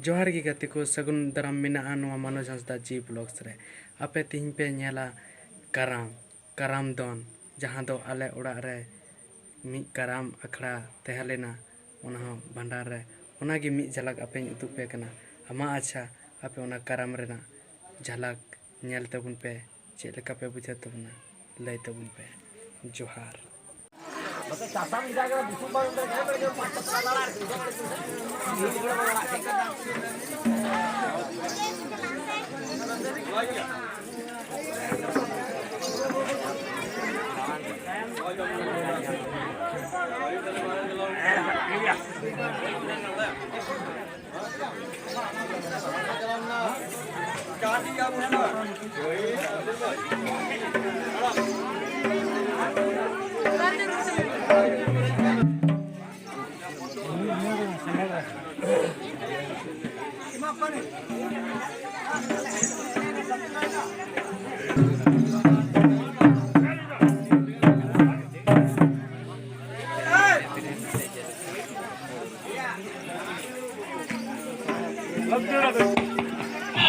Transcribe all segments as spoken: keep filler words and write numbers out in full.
ᱡᱚᱦᱟᱨ ᱜᱮ ᱜᱟᱛᱮ ᱠᱚ, ᱥᱟᱹᱜᱩᱱ ᱫᱟᱨᱟᱢ ᱢᱮᱱᱟᱜᱼᱟ ᱱᱚᱣᱟ ᱢᱟᱱᱳᱡᱽ ᱦᱟᱸᱥᱫᱟ ᱡᱤ ᱵᱞᱚᱜᱥ ᱨᱮ᱾ ᱟᱯᱮ ᱛᱮᱦᱮᱧ ᱯᱮ ᱧᱮᱞᱟ ᱠᱟᱨᱟᱢ, ᱠᱟᱨᱟᱢ ᱫᱚᱱ, ᱡᱟᱦᱟᱸ ᱫᱚ ᱟᱞᱮ ᱚᱲᱟᱜ ᱨᱮ ᱢᱤᱫ ᱠᱟᱨᱟᱢ ᱟᱠᱷᱲᱟ ᱛᱟᱦᱮᱸ ᱞᱮᱱᱟ, ᱚᱱᱟ ᱦᱚᱸ ᱵᱷᱟᱸᱰᱟᱱ ᱨᱮ᱾ ᱚᱱᱟᱜᱮ ᱢᱤᱫ ᱡᱷᱟᱞᱟᱠ ᱟᱯᱮᱧ ᱩᱫᱩᱜ ᱯᱮ ᱠᱟᱱᱟ᱾ ᱟᱢᱟ ᱟᱪᱪᱷᱟ, ᱟᱯᱮ ᱚᱱᱟ ᱠᱟᱨᱟᱢ ᱨᱮᱱᱟᱜ ᱡᱷᱟᱞᱟᱠ ᱧᱮᱞ ᱛᱟᱵᱚᱱ ᱯᱮ, ᱪᱮᱫ ᱞᱮᱠᱟ ᱯᱮ ᱵᱩᱡᱷᱟᱹᱣ ᱛᱟᱵᱚᱱᱟ, ᱞᱟᱹᱭ ᱛᱟᱵᱚᱱ ᱯᱮ᱾ ᱡᱚᱦᱟᱨ᱾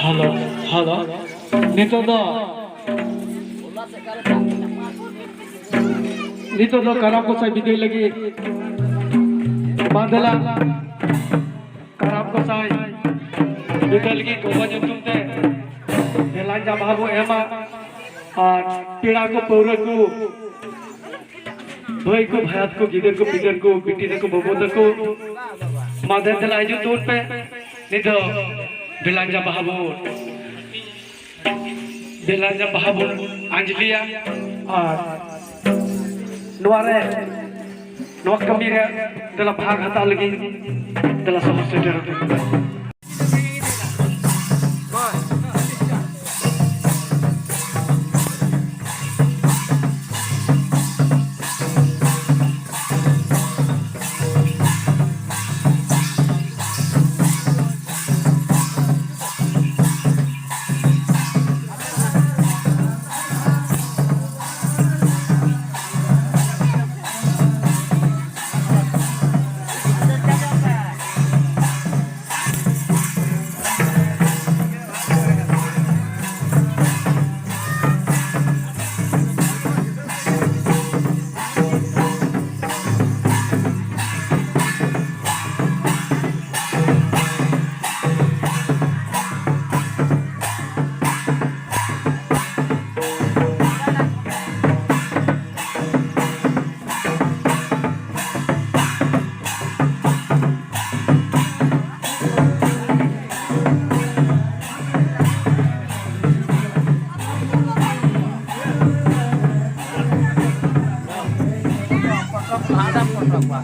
Hello, hello. ᱱᱤᱛᱚᱜ ᱫᱚ, ᱱᱤᱛᱚᱜ ᱫᱚ ᱠᱟᱨᱟᱢ ᱜᱚᱸᱥᱟᱭ ᱵᱤᱫᱟᱹᱭ ᱞᱟᱹᱜᱤᱫ᱾ ᱢᱟ ᱫᱮᱞᱟ, ᱠᱟᱨᱟᱢ ᱜᱚᱸᱥᱟᱭ ᱵᱤᱫᱟᱹᱭ ᱞᱟᱹᱜᱤᱫ ᱜᱚᱜᱚ ᱧᱩᱛᱩᱢ ᱛᱮ ᱫᱮᱞᱟ ᱡᱟᱢᱵᱟᱦᱟ ᱵᱚ ᱮᱢᱟ᱾ ᱟᱨ ᱯᱮᱲᱟ ᱠᱚ, ᱯᱟᱹᱣᱨᱟᱹ ᱠᱚ, ᱵᱷᱟᱹᱭ ᱠᱚ, ᱵᱷᱟᱭᱟᱛ ᱠᱚ, ᱜᱤᱫᱟᱹᱨ ᱠᱚ, ᱯᱤᱫᱟᱹᱨ ᱠᱚ, ᱵᱤᱴᱤ ᱛᱟᱠᱚ, ᱵᱟᱹᱵᱩ ᱛᱟᱠᱚ, ᱢᱟ ᱫᱮᱞᱟ ᱦᱤᱡᱩᱜ ᱛᱟᱵᱚᱱ ᱯᱮ᱾ ᱱᱤᱛ ᱫᱚ ᱵᱮᱞᱟᱧᱡᱟ ᱵᱟᱦᱟ ᱵᱚᱱ, ᱵᱮᱞᱟᱧᱡᱟ ᱵᱟᱦᱟ ᱵᱚᱱ ᱟᱸᱡᱽᱞᱤᱭᱟ᱾ ᱟᱨ ᱱᱚᱣᱟ ᱨᱮ, ᱱᱚᱣᱟ ᱠᱟᱹᱢᱤ ᱨᱮ ᱫᱮᱞᱟ ᱵᱷᱟᱜᱽ ᱦᱟᱛᱟᱣ ᱞᱟᱹᱜᱤᱫ ᱫᱮᱞᱟ ᱥᱚᱦᱚᱨ ᱥᱮᱴᱮᱨᱚᱜ ᱯᱮ᱾ ᱫᱟᱢ ᱠᱚ ᱦᱚᱴᱚ ᱠᱚᱣᱟ᱾